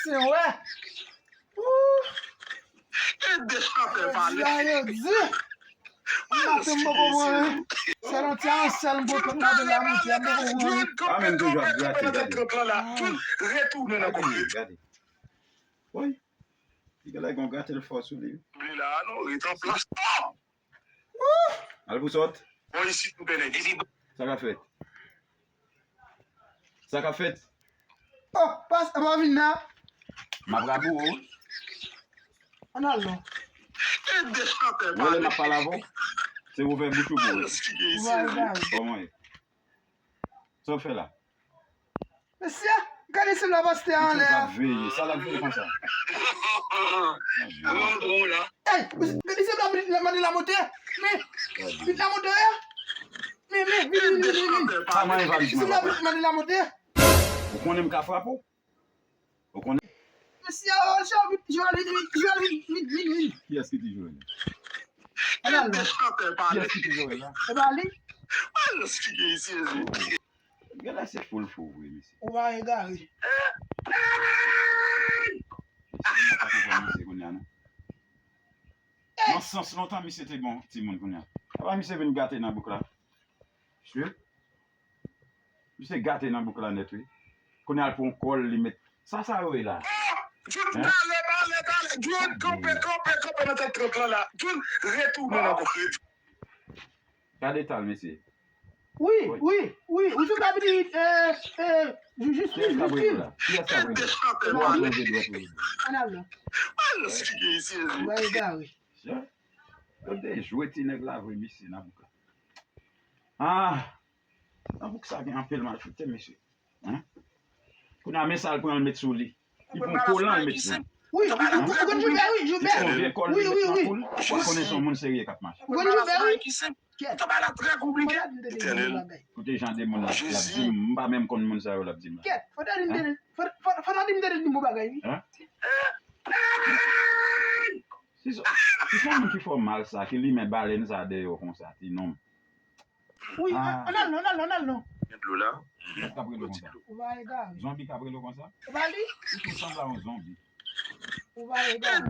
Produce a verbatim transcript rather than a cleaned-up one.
Se wè. Ou. Yo di, yo di. Maten m poko mouri. Sèl yon ti ansèl m poko gade la, monchè, m poko mouri. A, men m toujou ap grate, gade. Retounen nan kòb. Gade. Woy. Li genlè gon gate l fò sou li. Li la, non, ret an plas. Al pou sòt. Bon, isit, m pene. Sa k ap fèt? Sa k ap fèt? Oh, pas, pa vin la. M ap rabou ou. Ann al non. Ou wè lè m ap pale avè w? Se ouvè bouch ou pou ou. Kòman ye? Sa w fè la? Mesye, gade se la pastè a anlè a. Sa l ap veye, sa l ap veye konsa. Ey, gade se la mande la monte. Men, vin la monte a. Men, men, vin, vin, vin, vin, vin. Sa manyen valiz mwen, papa. Mande la monte. Ou konnen m ka frape w? Ou konnen? Mesye, oh, Joel, vin, Joel, vin, vin, Joel, vin, vin, vin, vin. Kiyès ki di Joel? Ala non. Kiyès ki di Joel la? E pa li? Al esplike isi, isi. Genlè se fou l fou vre, mesye. Ou pa egare. Mesye, mwen pa konprann misye kounye a, non. Nan sans lontan, misye te bon timoun kounye a. Apa misye vin gate nan bouk la? Mesye, misye gate nan bouk la nèt, wi. Kounye a l pran kòl, li met. Sa, sa yo ye la? Jun, pale, pale, pale. Jun, kanpe, kanpe, kanpe nan tèt trank lan la. Jun, retounen nan bouk. Gade tal, mesye. Wi, wi, wi. Ou sou ka vini, eh, eh, Ju-, Jistin, Jistin. Kiyès k ap regle la? Kiyès k ap regle la? Ann al non. Al esplike isi. Ou egare. Yo te jwe ti nèg la vre, mesye, nan bouk la. Ah! Nan bouk sa gen anpil malfektè, mesye. Hein? Kounye a, men sa l pran l met sou li. Li pran kolan l met sou li. Wi, ou konn Joubè, wi, Joubè. Li pran vye kòl li met nan kou l. Ou konnen se yon moun serye k ap mache. Ou konn Joubè, wi. Kèt. Ou pa la trè konplike. Etènèl. Koute jan de moun l ap, l ap di m, m pa menm konn moun sa yo l ap di m la. Kèt. Fò ta di m te, fò, fò, fò ta di m te di m yon bagay, wi. Hein? Si se, si se yon moun ki fè w mal sa, ki limen balèn sa dèyè w konsa, ti nonm. Wi, ann al non, ann al non, ann al non. Gen dlo la. Kiyès k ap rele w konsa? Ou pa egare. Zonbi k ap rele w konsa? Ou pa li? Ou tou sanble a yon zonbi. Ou pa egare.